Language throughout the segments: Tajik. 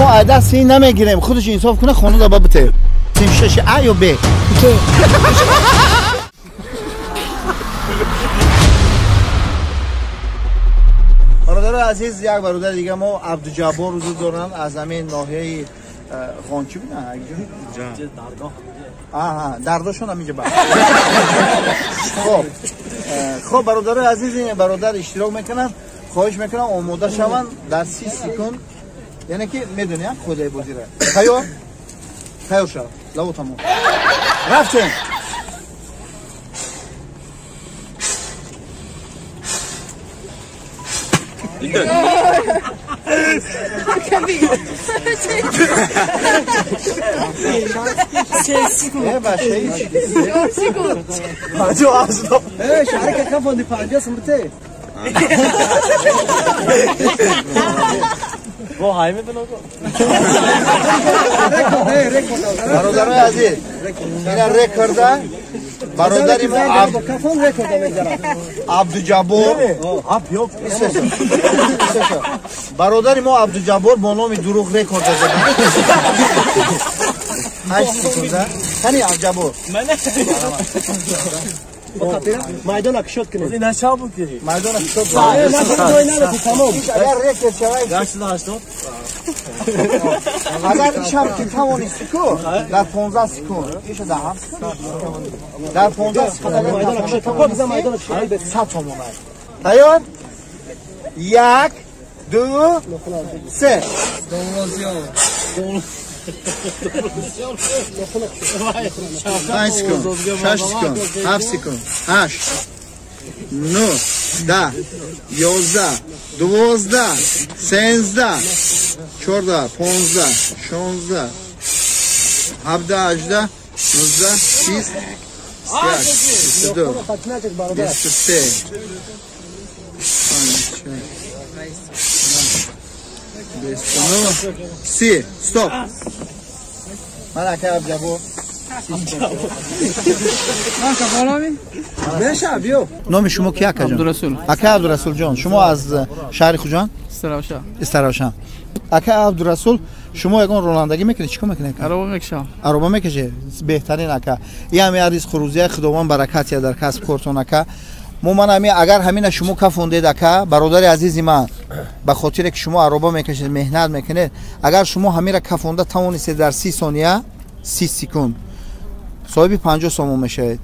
Мо даст ин намегирем, худаш инсоф кунад, хона даба бите. 36 А ё Б? Бародари азиз, як бародари дига мо Абдуҷаббор ҳузур доранд аз ҳамин ноҳияи Хончӣ буда? Аҳа, дардошон ҳаминҷа ба. Хоб. Хоб, бародари азиз, ин бародар иштирок мекунанд. Хоҳиш мекунам омода шаванд дар 30 секунд. Яъне ки медонӣ худаи бозира. Тайёр? Тайёр шав. Лаву тамом. Рафтем. Бародарои азиз, ина рекорда бародари мо Абдуҷаббор, бародари мо Абдуҷаббор бо номи дурӯғ рекорда зада. 8 секунда. Кани Абдуҷаббор? Майдона кушод кунед. Майдона кушод кунед. Агар рекорд шавад 180. Агар ишам ки тавонисти ку дар 15 секунд, иша дар 7 секунд. Дар 15 секунд агар тавонисти 100 сомон аст. Тайёр? 1 2 3. 5 секунд, 6 секунд, 7 секунд, 8, 9, 10, 11, 12, 13, 14, 15, 16, 17, 18, 19, 20, 21, 22, 23, 29, 30. Стоп. Ман ака Абдуҷаббор. Номи шумо ки ака ҷон? Абдурасул. Ака Абдурасул ҷон, шумо аз шаҳри Хуҷанд? Истаравшан. Истаравшан. Ака Абдурасул, шумо ягон ронандагӣ мекунед? Чӣ кор мекунед? Ароба мекашам. Ароба мекашед? Беҳтарин ака. Ин ҳам ризқу рӯзия, Худованд баракат диҳад дар касб кортон ака. Мо ман ҳамин агар ҳамина шумо кафондед ака, бародари азизи ман, ба хотире ки шумо ароба мекашед, меҳнат мекунед, агар шумо ҳамира кафонда тавонистед дар 30 сония, 30 секунд соҳиби 50 сомон мешавед.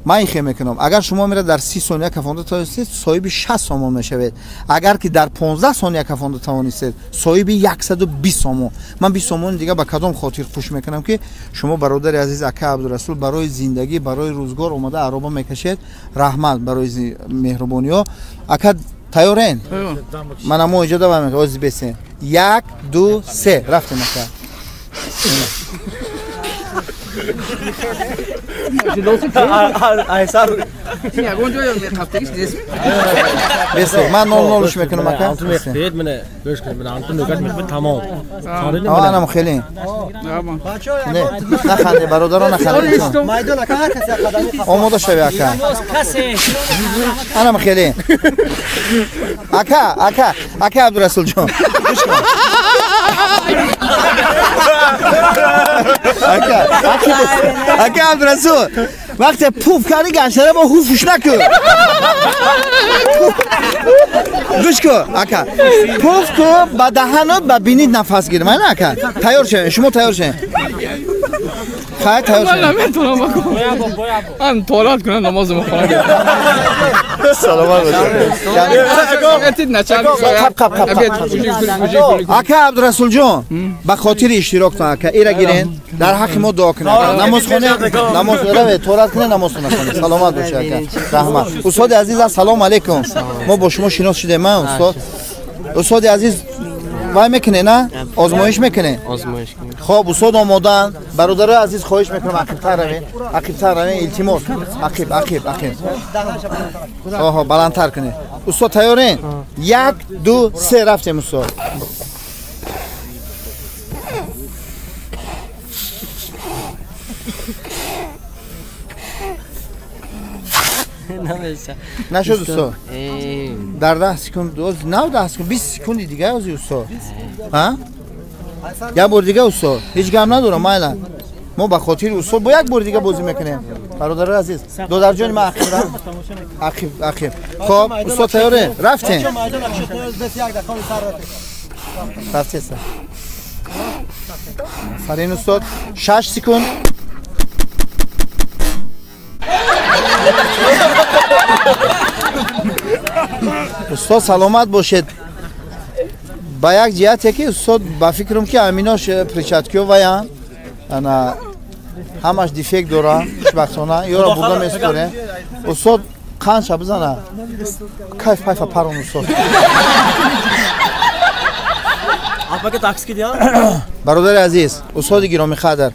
Ман ин хел мекунам. Агар шумо мера дар 30 сония кафонда тавонистед, соҳиби 60 сомон мешавед. Агар ки дар 15 сония кафонда тавонистед, соҳиби 120 сомон. Ман 20 сомони дига ба кадом хотир хуш мекунам ки шумо бародари азиз ака Абдурасул барои зиндагӣ, барои рӯзгор омада ароба мекашед. Раҳмат барои меҳрубониҳо. Ака тайёрен? Мана мо инҷо давом мекунем. Ози бесен. 1 2 3 рафтем ака. Ман 0-0 мекунам ака. Анам хеле. Наханде бародарон, наханде. Омода шави ака. Анам хеле. Ака, ака, ака Абдурасул ҷон. Ака, ака Абдурасул, вақте пуф кардӣ гаштара бо ҳуфуш накун. Гӯш кун, ака. Пуф кун, ба даҳанот, ба бинит нафас гир. Мана ака. Тайёр шавед, шумо тайёр шавед. Хайр, тайёр шавед. Ман наметавонам ака. Ман туалет кунам, намоз мехонам. Саломат бошед. Қап, қап, қап. Ака Абдурасул ҷон, ба хотири иштироктон ака, ира гирен, дар ҳаққи мо дуо кунед. Намоз хонед, намоз равед, туалет кунед, намоз хонед. Саломат бошед ака. Раҳмат. Устоди азиз, ассалому алайкум. Мо бо шумо шинос шудем, а устод. Устоди азиз, вай мекунед, на? Озмоиш мекунед? Озмоиш кунед. Хоб, устод омодаанд. Бародарои азиз, хоҳиш мекунам ақибтар равед. Ақибтар равед, илтимос. Ақиб, ақиб, ақиб. Оҳо, баландтар кунед. Устод тайёрен? 1 2 3 рафтем устод. Нашуд устод? Дар 10 секунд, нав 10 секунд, 20 секунди дига ози устод. А? Як бор дига устод, ҳеҷ гап надорам, майла. Мо ба хотири устод бо як бор дига бозӣ мекунем. Бародари азиз, додарҷони ман ақиб, ақиб, ақиб. Хоб, устод тайёре? Рафтем. Рафтеса. Фарин устод, 6 секунд. Устод саломат бошед. Ба як ҷиҳате ки устод ба фикрам ки аминош перчаткиё ваян ана ҳамаш дефект дора, хушбахтона ёро бурда месупорем. Устод қанча бизана? Кайф пайфа парон устод. Бародари азиз, устоди гиромӣ қадр,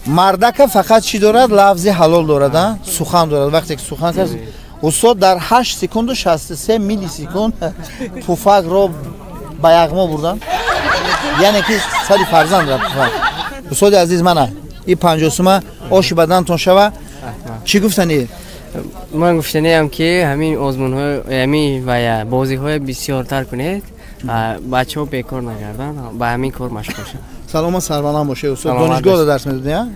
мардака фақат чӣ дорад? Лафзи ҳалол дорад, сухан дорад. Вақте ки сухан кард, устод дар 8 секунду 63 миллисекунд пуфакро ба яғмо бурдан, яъне ки сари фарзанд рафт пуфак. Устоди азиз, мана и 50 сума оши бадантон шава. Чӣ гуфтанӣ? Ман гуфтаниам ки ҳамин озмунҳо, ҳамин ва бозиҳои бисёртар кунед, бачаҳо бекор нагарданд, ба ҳамин кор машғул шаванд. Саломат сарбаланд бошед устод. Донишгоҳда дарс медодед,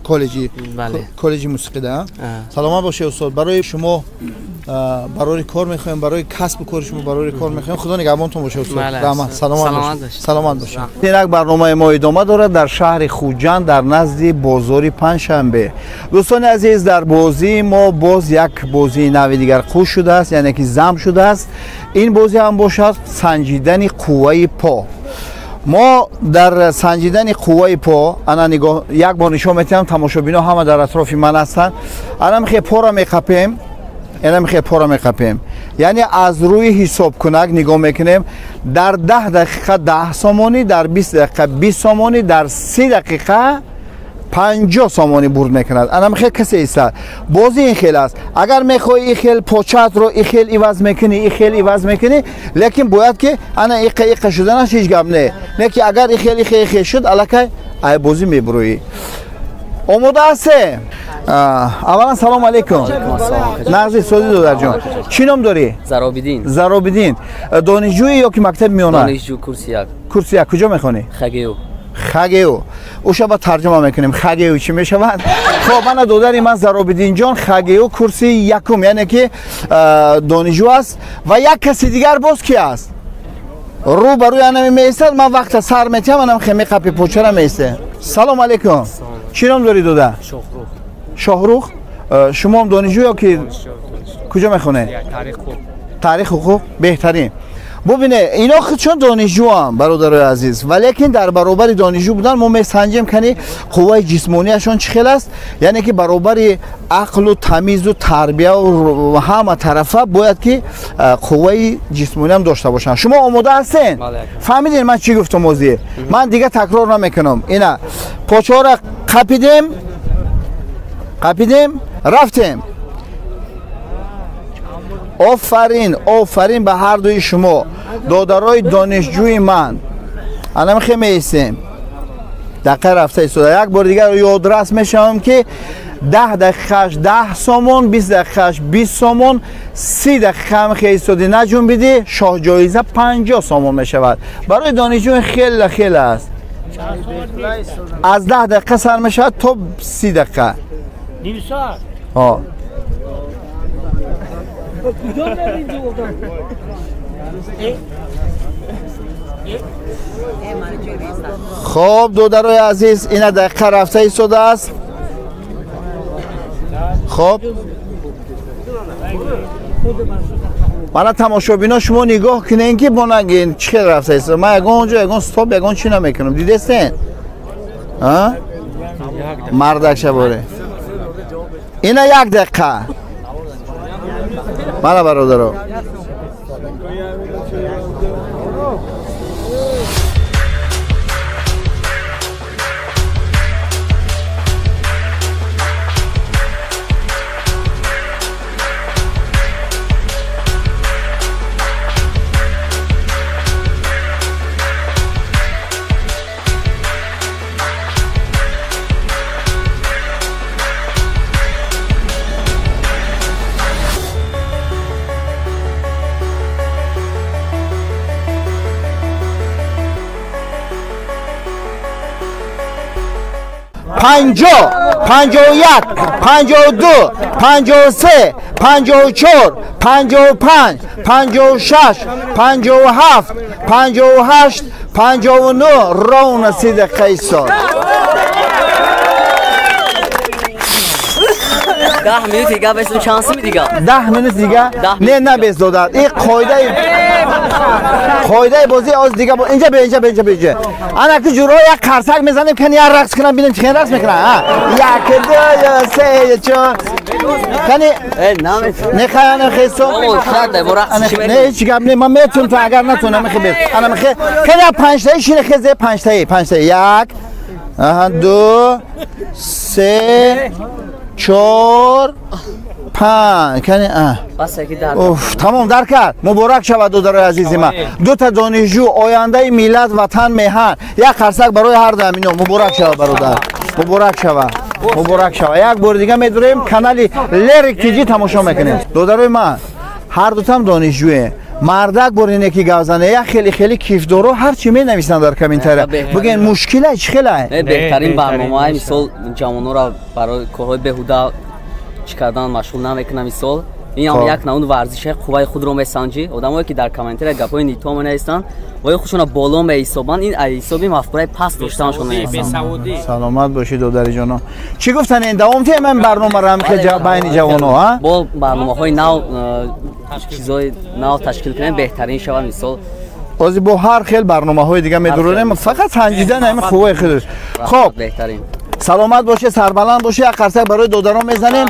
коллеҷи? Коллеҷи мусиқида. Саломат бошед устод. Барои шумо барори кор мехоҳем, барои касбу кори шумо барори кор мехоҳем. Худо нигаҳбонтон бошад устод. Раҳмат. Саломат бошед. Саломат бошед. Инак барномаи мо идома дорад дар шаҳри Хуҷанд, дар назди бозори Панҷшанбе. Дӯстони азиз, дар бозии мо боз як бозии нави дигар қӯш шудааст, яъне ки зам шудааст. Ин бозӣ ҳам бошад санҷидани қувваи по. Мо дар санҷидани қувваи по ана нигоҳ як бор нишон метиҳам, тамошобино ҳама дар атрофи ман ҳастанд. Ана мехе пора меқапем, ана мехе пора меқапем, яъне аз рӯи ҳисобкунак нигоҳ мекунем. Дар 10 дақиқа 10 сомонӣ, дар 20 дақиқа 20 сомонӣ, дар 30 дақиқа 50 сомонӣ бурд мекунад. Ана мехе касе истад. Бозӣ ин хел аст. Агар мехоҳӣ ин хел початро ин хел иваз мекунӣ, ин хел иваз мекунӣ, лекин бояд ки ана иқа иқа шуданаш ҳеҷ гап не. Не ки агар ин хел иқа иқа шуд, аллакай ай бозӣ мебурӯӣ. Омода ҳастем? Аввалан салом алейкум. Нағзи сози додарҷон. Чӣ ном дорӣ? Заробидин. Заробидин. Донишҷӯӣ ё ки мактаби миёна? Донишҷӯ, курси 1. Курси 1. Куҷо мехонӣ? Хагеу. Хагеу. Ӯша ба тарҷума мекунем. Хагеу чӣ мешавад? Хоб, ана додари ман Заробидинҷон Хагеу курси якум, яъне ки донишҷӯ аст. Ва як каси дигар боз ки аст? Рӯ ба рӯи анами меистад. Ман вақта сар метиҳам, анам хеми қапи почара меисте. Салом алейкум. Чӣ ном дорӣ дода? Шоҳрух. Шоҳрух, шумоам донишҷӯ ё ки куҷо мехонед? Таърих ҳуқуқ. Беҳтарин. Бубине, ино худшон донишҷӯам, бародарои азиз, валекин дар баробари донишҷӯ будан мо месанҷем кани қувваи ҷисмонияшон чӣ хел аст, яъне ки баробари ақлу тамизу тарбияву ҳама тарафа бояд ки қувваи ҷисмониам дошта бошанд. Шумо омода ҳастен? Фаҳмидин ман чӣ гуфтам озӣ? Ман дига такрор намекунам. Ина почаҳоро қапидем, қапидем, рафтем. Офарин, офарин ба ҳар дуи шумо, додарои донишҷӯи ман. Ана мехе меистем. Дақиқа рафта истода. Як бор дигар ёдрас мешавам ки 10 дақиқааш 10 сомон, 20 дақиқааш 20 сомон, 30 дақиқа мехе истоди наҷунбидӣ, шоҳҷоиза 50 сомон мешавад. Барои донишҷӯи хеле хеле аст. Аз 10 дақиқа сар мешавад то 30 дақиқа. Ним соат. Хоб, додарои азиз, ина дақиқа рафта истодааст. Хоб, мана тамошобино шумо нигоҳ кунед ки бонагин чӣ хел рафта истода. Ман ягон ҷо ягон стоп ягон чӣ намекунам. Дидестен? Мардак шаборе. Ина як дақиқа. Мана бародаро. 50 51 52 53 54 55 56 57 58 59 ровно 30 дақиқа истод. 10 минут дига бесу чанд сум дига? 10 минут дига? Не, на бес додад. Ин қоидаи бозӣ оз дига инҷа бе инҷа бе инҷа бе инҷа. Ана ки ҷуро як қарсак мезанем, кани як рақс кунам, бинем чӣ хел рақс мекунам. 1 2 3 4 кани не хай хесо. Не ҳеҷ гап не, ман метунам то агар натунам мехе бес. Ана мехе кани 5 таи шине хезе 5 таи 5 таи 1 2 3 4 5 кани уф тамом дар кард. Муборак шавад додарои азизи ман. Ду та донишҷӯ ояндаи миллат, ватан, меҳан. Як қарсак барои ҳар ду ҳамино. Муборак шавад бародар, муборак шавад, муборак шавад. Як бори дига медурем канали Лерик ТЖ тамошо мекунем. Додарои ман, ҳар дутам донишҷӯе. Мардак борине ки гавзане як хеле хеле кифдоро ҳар чӣ менависанд дар комментария. Бигӯен мушкила чӣ хелае? Беҳтарин барномаи мисол ҷавононро барои корҳои беҳуда чӣ кардан машғул намекунам. Мисол ин ҳам як навъ варзиши қувваи худро месанҷӣ. Одамое ки дар комментария гапҳои нито менависанд ва худшонро боло меҳисобанд, ин ҳисоби мафкураи паст доштанашон менависанд. Саломат бошед додариҷоно. Чӣ гуфтан ин давом тиҳем ин барномаро ҳам ки байни ҷавоно, ҳа? Бо барномаҳои нав, чизҳои нав ташкил кунем, беҳтарин шавад. Мисол ҳозир бо ҳар хел барномаҳои дига медуронем, фақат санҷидан ҳамин қувваи худаш. Хоб, саломат бошед, сарбаланд бошед. Як қарсак барои додарон мезанем.